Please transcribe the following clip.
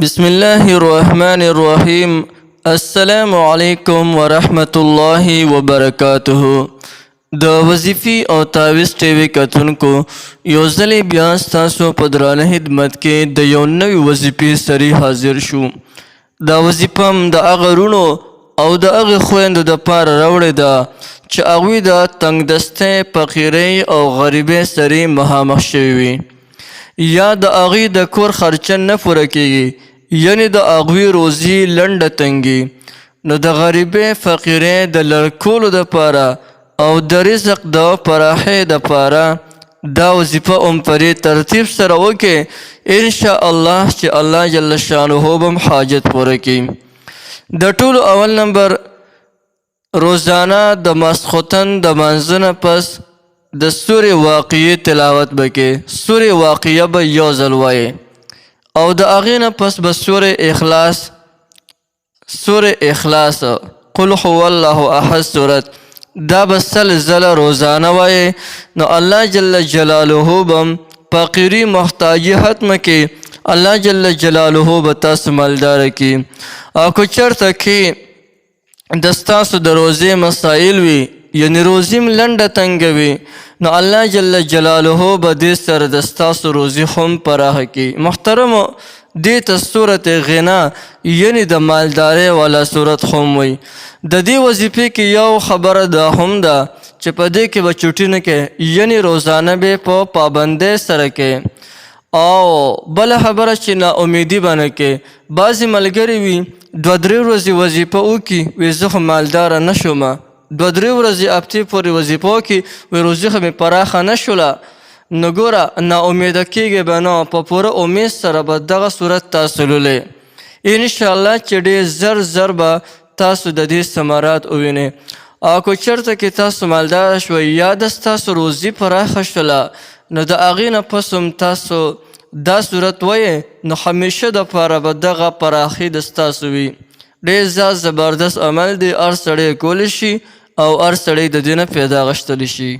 بسم الله الرحمن الرحیم. السلام علیکم ورحمت الله وبرکاته. د وظیفي او تعویذ ټي وي کتونکو، یو ځلې بیا ستاسو په درانه خدمت کې د یو نوي وظیفې سره حاضر شو. دا وظیفه هم د هغه وروڼو او د هغې خویندو دپاره راوړې ده چې هغوی د تنګدستۍ، فقیرۍ او غریبۍ سره مخامخ شوي وي، یا د هغوی د کور خرچه نه پوره کیږي، یعنی د هغوی روزي لنډه تنګي. نو د غریبۍ، فقیرۍ د لرکولو دپاره او د رزق د پراخۍ دپاره دا وظیفه هم په دې ترتیب سره وکړئ، ان شاء الله چې الله جل شانه به هم حاجت پوره کړي. د ټولو اول نمبر، روزانه د ماسخوتن د مانځه نه پس د سورې واقعې تلاوت به کې. سورې واقعه به یو ځل وایې او د هغې نه پس به سورې اخلاص، سورې اخلاص، قل هو الله احد سورت، دا به 100 ځله روزانه وایې. نو الله جل جلاله به فقیري، محتاجي ختمه کړي، الله جل جلاله به تاسو مالداره کړي. او که چېرته کې د ستاسو د روزې مسایل وي، یعنی روزي هم لنډه تنګه وي، نو الله جل جلاله به دې سره د ستاسو روزي هم پراخه کړي. محترمو، دې ته صورت غنا، یعنی د مالدارۍ والا صورت هم وي. د دې وظیفې کې یو خبره دا هم ده چې په دې کې به چوټي نه کې، یعنی روزانه به په پابندۍ سره کې. او بله خبره چې نا امیدي به نه کې. بعضې ملګري وي، دوه درې ورځې وظیفه وکړي، وي زه خو مالداره نه شوم. دوه درې ورځې، هفتې پورې وظیفه وکړي، وي روزي خو مې پراخه نه شوله. نو ګوره، نا امیده کېږئ به نه، په پوره امید سره به دغه صورت تاسو لولئ. انشاءالله چې ډېر زر زر به تاسو د دې ثمرات ووینئ. او که چېرته کې تاسو مالداره شوئ یا د ستاسو روزي پراخه شوله، نو د هغې نه پس هم تاسو دا صورت وایئ، نو همیشه دپاره به دغه پراخي د ستاسو وي. ډېر زیات زبردست عمل دی، هر سړی کولی شي او هر سړی د دې نه پیدا غشتلی شي.